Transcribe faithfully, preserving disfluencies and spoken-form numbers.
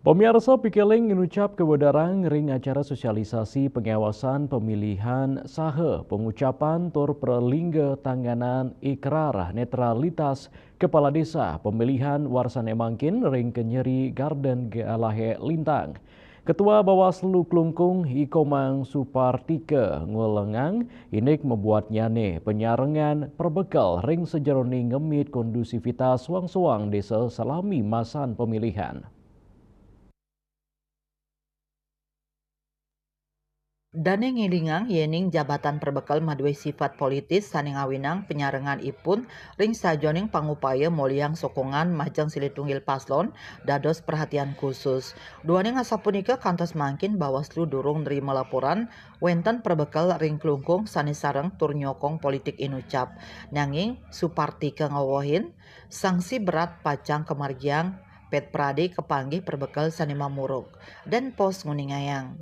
Pemirsa, Pikeleng ngucap kewedarang ring acara sosialisasi pengawasan pemilihan saha pengucapan tur pralingga tanganan ikrar netralitas Kepala Desa pemilihan warsane mangkin ring Kenyeri Garden Galahe Lintang. Ketua Bawaslu Klungkung, I Komang Supartika ngulengang indik mabuatnyane penyarengan perbekel ring sajeroning ngemit kondusivitas suang-suang desa salami masan pemilihan. Dane ngilingang yening jabatan perbekel madue sifat politis sane ngawinang penyarengan ipun ring sajoning pangupaya molihang sokongan majeng silih tunggil paslon dados perhatian khusus. Duaning asapunika kantos mangkin Bawaslu durung nrima laporan wenten perbekel ring Klungkung sane sareng tur nyokong politik inucap. Nanging Supartika ngawehin, sanksi berat pacang kamargiang ped prade kapanggih perbekel sane mamuruk. Den Pos nguningayang.